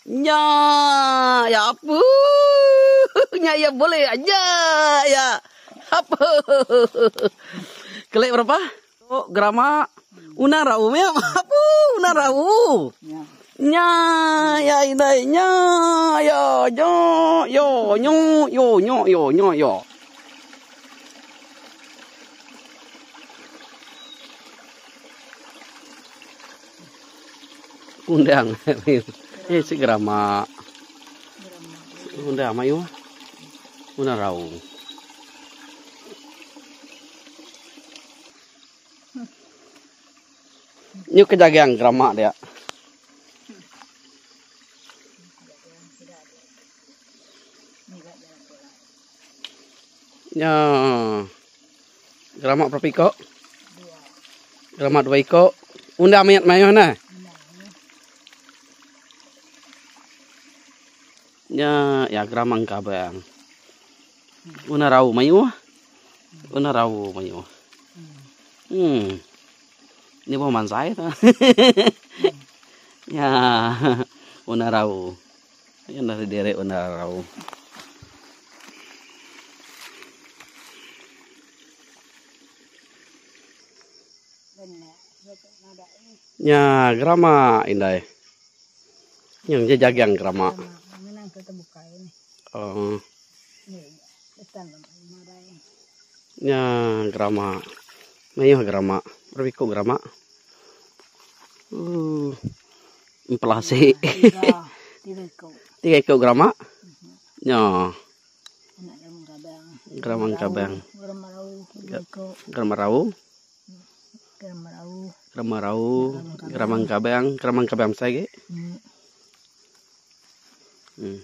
Nya ya apu. Nya ya boleh aja ya. Apu. Kelik berapa? Oh, gerama. Una rau meh. Apu, una rau. Nya ya indai nya ya nyo yo nyo yo nyo yo nyo yo. Undang eh si gerama. Undang mayu. Undang rau. Nyu ke jagang gerama dia. Nya gerama berapa iko? Gerama dua iko. Undang mayat mayuh nah. Nya ya gerama engkabang. Una rau mayuh. Una rau mayuh. Hmm. Ni buah mansai tu. Ya. Una rau. Ya dari diri una rau. Nya gerama indai. Nya jejagang gerama. Oh. Nya gerama. Mayuh gerama. Berapa iku gerama? Uh. Empelasi. Tiga iku gerama. Nya. Gerama kabang. Gerama rau. Gerama rau. Gerama kabang. Gerama kabang besai agi. Hmm.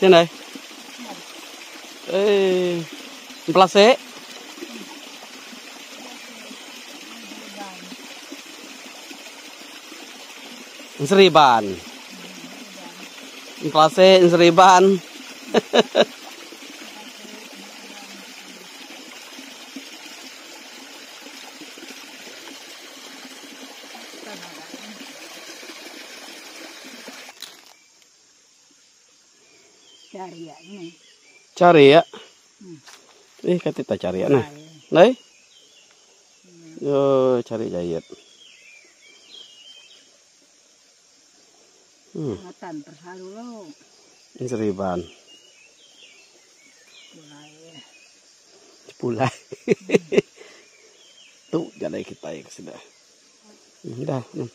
Sini dai. Eh, empelase. Enseriban. Empelase enseriban. Cari ya. Eh, kata tak cari ya nah. Lai. Oh, cari jayat. Hmm. Seriban. Pulai. Tu jalai kita ya ke sida. Dah. Hmm.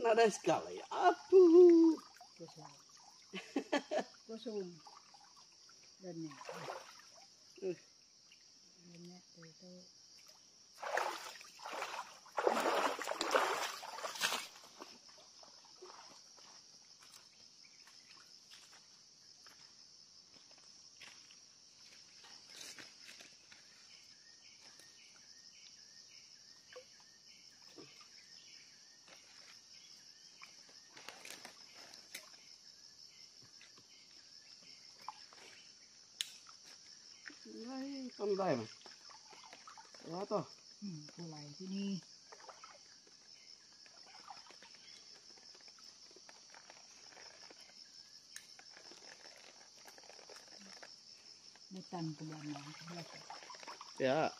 Nadai sekali apu. Kosong. Dan ni. Pandai mah. Wah toh. Pulai sini. Butan ke belakang. Ya.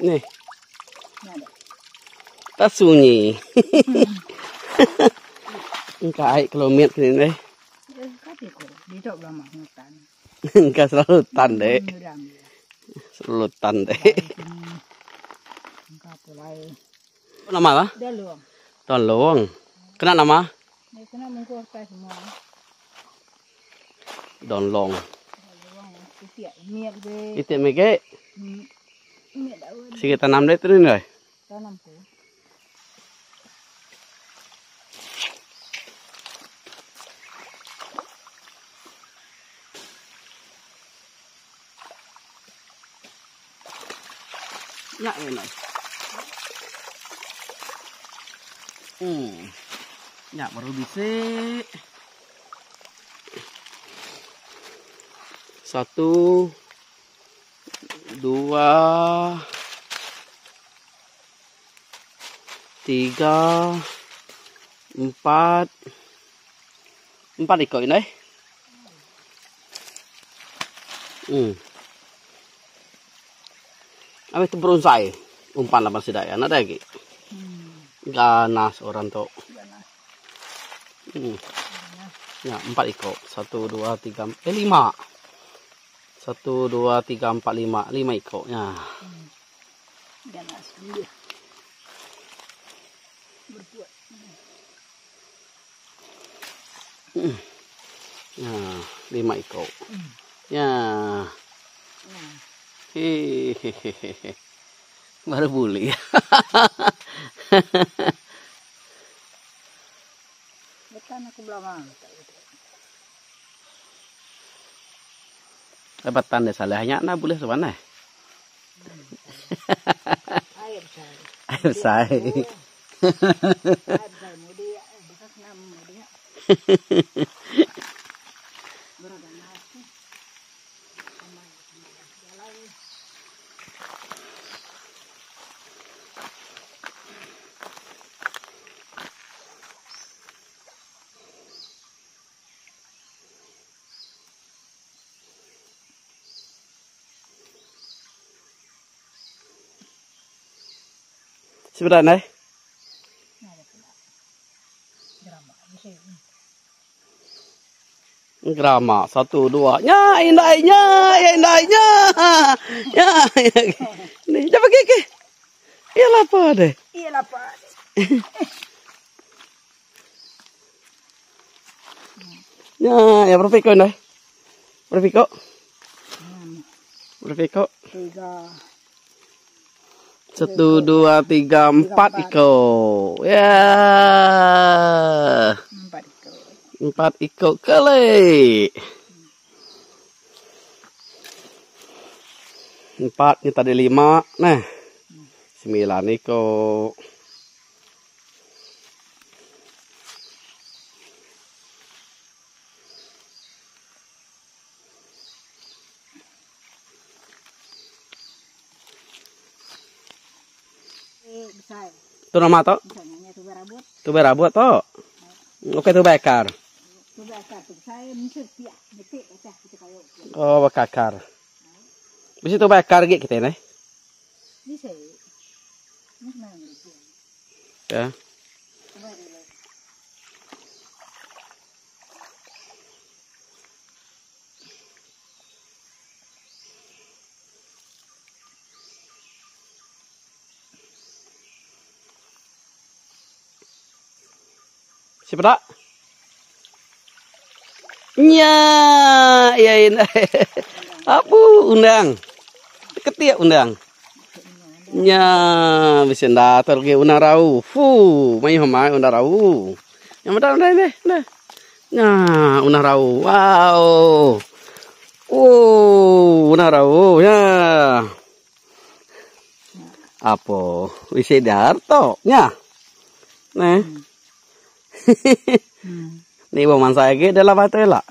Nih. Tak sunyi. Engka ai kelomit kini deh. Engka selalu tan deh. Selalu tan deh. Nama lah? Tuan Long. Kena nama? Kena mungkur semua. Don long. Itik mege. Sige tanam deh tu ni deh. Tanam tu. Nya ya nai. Nya baru bisi. Satu, dua, tiga, empat, empat ekor ini. Habis tu berunsai umpan laban sida iya nadai agi. Ganas orang tu. Nya empat iko. Satu dua tiga eh lima. Satu dua tiga empat lima. Lima iko nya. Ganas dia. Berbuat. Nya lima iko. Nya. Hehehe. Baru bulih. Betan aku belama. Betan dia salah nya nah bulih seban eh. Air besar. Air besar. Air besar mudi, bekas nam mudi. Sebelah ni. Gerama satu dua. Nya indai nya, ya indai nya. Nya. Ni jap pergi ke. Ya lapa deh. Iya lapa. Nya, ya berapa ekor indai? Berapa ekor? Berapa ekor? Tiga. Satu, dua, tiga, empat ekor. Ya. Empat ekor. Empat ekor kali. Empat ni tadi lima. Nah. Sembilan ekor. Tu nama tu? Tu berabut tu. Okey tu bakar. Oh bakar. Bisa tu bakar lagi kita ni. Bisa. Ya. Siapa tak? Nya, ya ini. Apu undang. Ketiak undang. Nya, bisa nda tergi undang rau. Fu, mayu mai undang rau. Yang mana undang ni? Nah. Nya, undang rau. Wow. Oh, undang rau. Ya. Apo, wisi darto. Nya. Nah. Ni bawa mansa lagi dalam batu lah.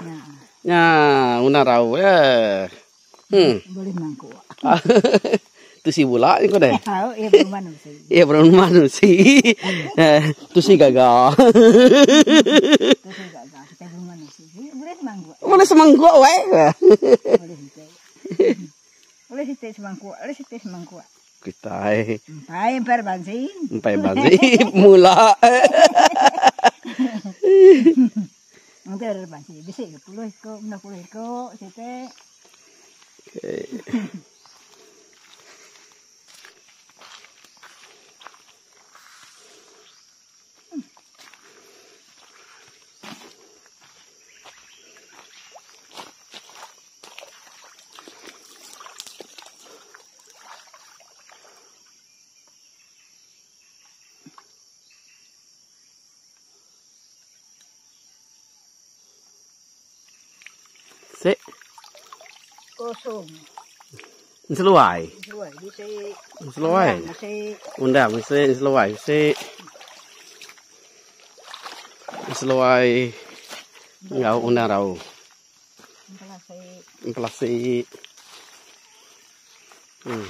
Nya undang rau eh. Hmm. Boleh mangkuk. Tusi bula ni ko deh. Au, iya belum manusia. Iya belum manusia. Eh, tusi gaga. Tusi gaga, kita belum manusia. Boleh semangkuk. Boleh semangkuk weh. Boleh situ. Boleh situ semangkuk, boleh situ semangkuk. Kitai. Empai empai bansi. Empai bansi mula. Nanti ada bansi. Bisi ke puluh iko, 60 iko, siti. Okay. Sik. Kosong. Seluai. Seluai bisi. Seluai. Undang bisi, seluai bisi. Seluai enggau undang rau. Empelasi. Hmm.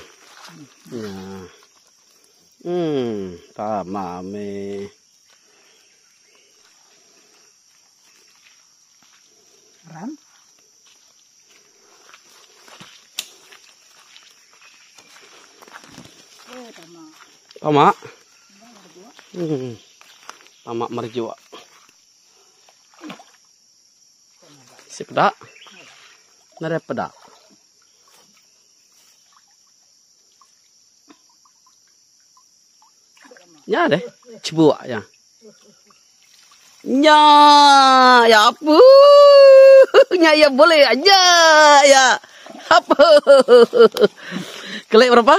Ya. Hmm, tama me. Ram. Oh, tama. Tama. Hmm. Tama merjua. Si peda. Nadai peda. Nya deh, cebuk nya. Nya, ya apa? Nya ya boleh aja ya. Apa? Kelek berapa?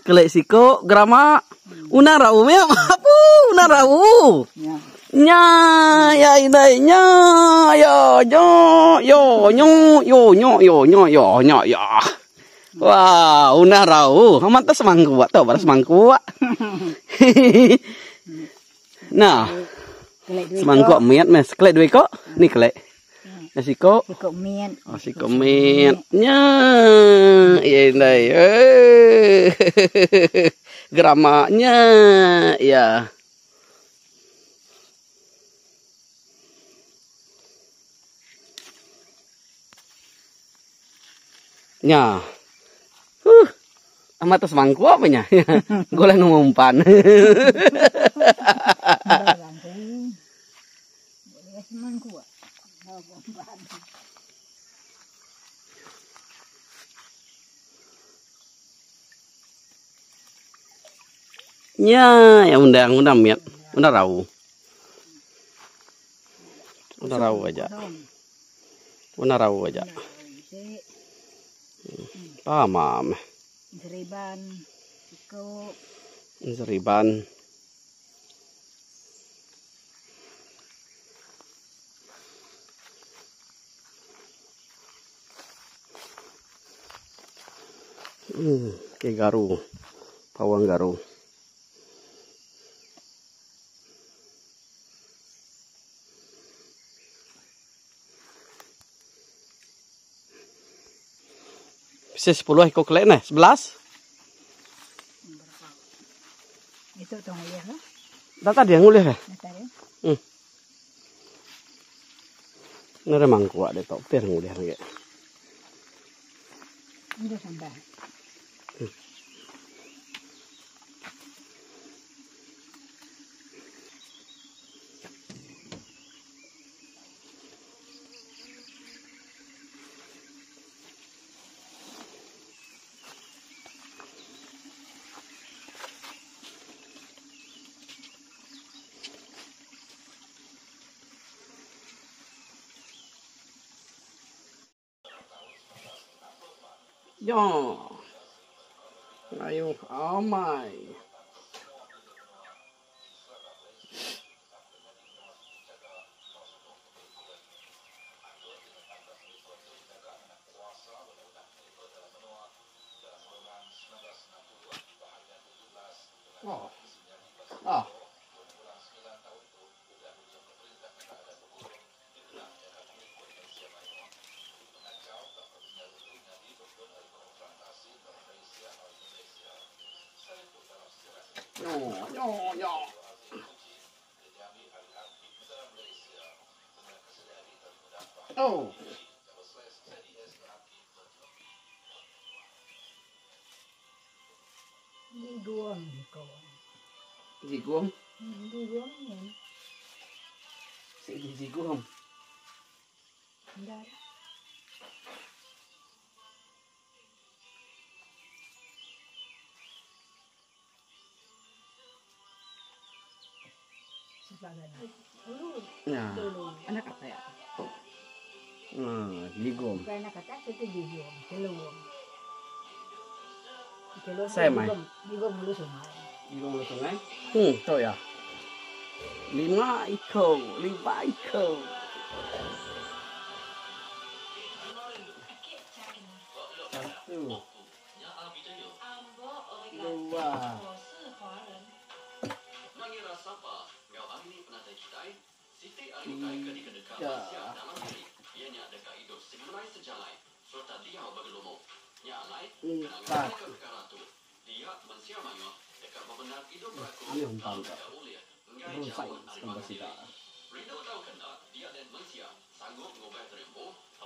Kelek siko, gerama. Una rau meh apa? Una rau. Nya, ya indai nya, ya nyo, yo nyo, yo nyo, yo nyo, yo nyo, yo. Wah, una rau. Amat tu semangkuk tu, baru semangkuk. Nah. Semangkuk miat meh. Kelek dua iko. Ni kelek. Nah, siko. Siko miat. Oh, siko miat. Nya. Ya indai. Eh. Geramaknya. Ya. Nya. Huh. Amat tu semangkuk apa nya? Goleh ngumpan. Nya, ya undang undang miat, undang rau. Undang rau aja. Undang rau aja. Pama meh. Seriban siko. Seriban. Hmm, ke garu. Pawang garu. Bisa 10 ekor kelek nah, 11. Itu tu ngulih lah. Dah tadi yang ngulih eh? Dah tadi. Nere mangkuak dia tok pir ngulih lagi. Ini sambal. Ya. Ayuh amai. Oh. Ah. Nyo nyo. Oh. Jiguang ko. Jiguang? Jiguang yan. Sige, jiguang. Hindi. Ya. Anak apa ya? Jigong. Bukan anak kata itu jigong, celung. Celung. Saya mai. Jigong hulu sungai. Jigong hulu sungai. Tu ya. 5 iko, 5 iko. Satu. Dua. Tiga. Empat. Ambil umpam tu. Bonsai sekambar sida. 5.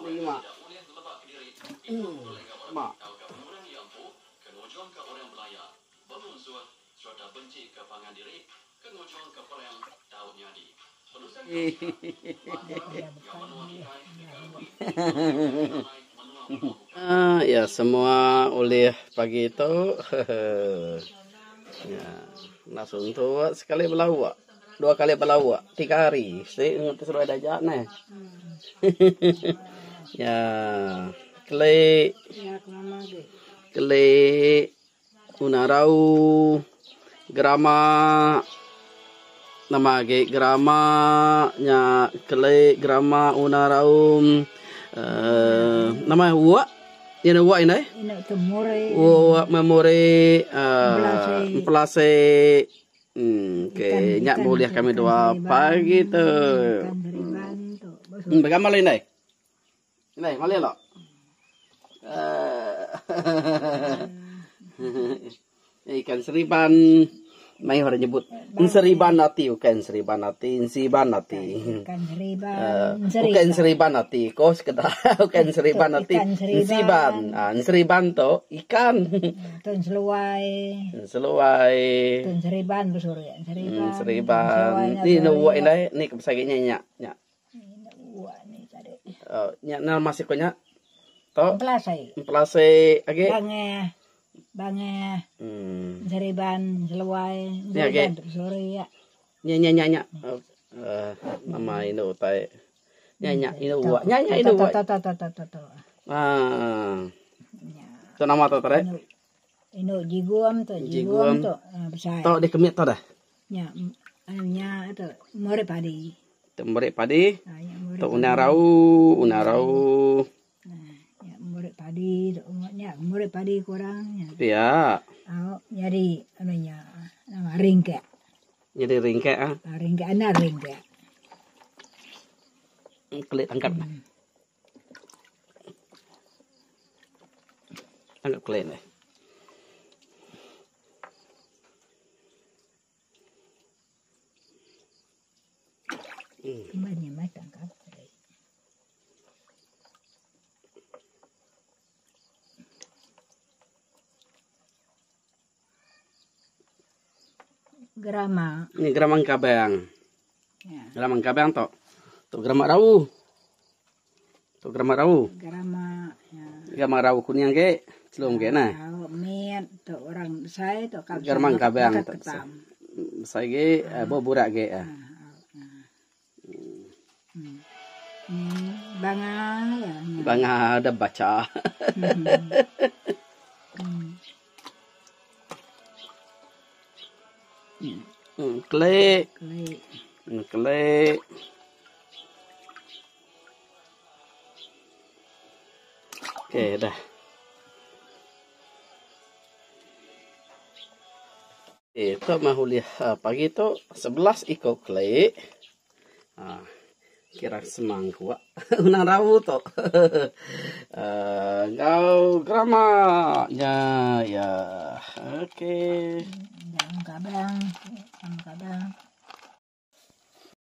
5. Ya, semua ulih pagi tu. Ya, langsung tu sekali belawa. Dua kali belawa, tiga hari. Si ngut seruai daja neh. Ya, keli. Keli unarau gerama nama agi gerama nya keli gerama unarau uhh nama wak nya wak indai wak memori uhh empelasi okay nya bulih kami dua pagi tu begambar indai. Indai, malih lo. Ikan seriban. Mayuh orang nyebut enseriban ati ukai enseriban ati, ensiban ati. Ikan seriban. Ukai enseriban ati ko sekeda ukai enseriban ati. Ensiban. Ah enseriban tu ikan. Tu enseluai. Enseluai. Tu enseriban besuri. Enseriban. Enseriban. Ni nu indai ni ke besai nya nya. Nya. Nya nama siko nya? Tok. Empelasai. Empelasai agi. Bangeh. Bangeh. Hmm. Seriban seluai. Nya agi. Sore ya. Nya nya nya nya. Uh, nama indu utai. Nya nya indu uak. Nya nya indu uak. To to to to to to. Ah. Tu nama tu tadi? Indu jigum tu, jigum tu. Besai. Tok dikemit tu dah. Nya nya tu murid padi. Tu murid padi. Ha, nya murid tu undang rau, undang rau. Ha, nya murid padi tu nya murid padi kurang nya. Pia. Au nyadi anu nya nama ringkek. Nyadi ringkek ah. Ha, ringkek anak ringkek. Kelik tangkap. Tangkap kelik ni. Gerama. Ni gerama engkabang. Ya. Gerama engkabang tu. Tu gerama rau. Tu gerama rau. Gerama. Ya. Gerama rau kuning ke, celum ke nah. Rau mit tu orang besai tu kap. Gerama engkabang tu. Besai ke, eh, bo burak ke. Ah. Banga ya. Banga dah baca. Klik. Klik. Okey dah. Okey, tu mah ulih pagi tu 11 iko klik. Kira semangkuk unang rawu tu. Uh, enggau gerama nya ya. Okey. Jangan kabang, jangan kabang.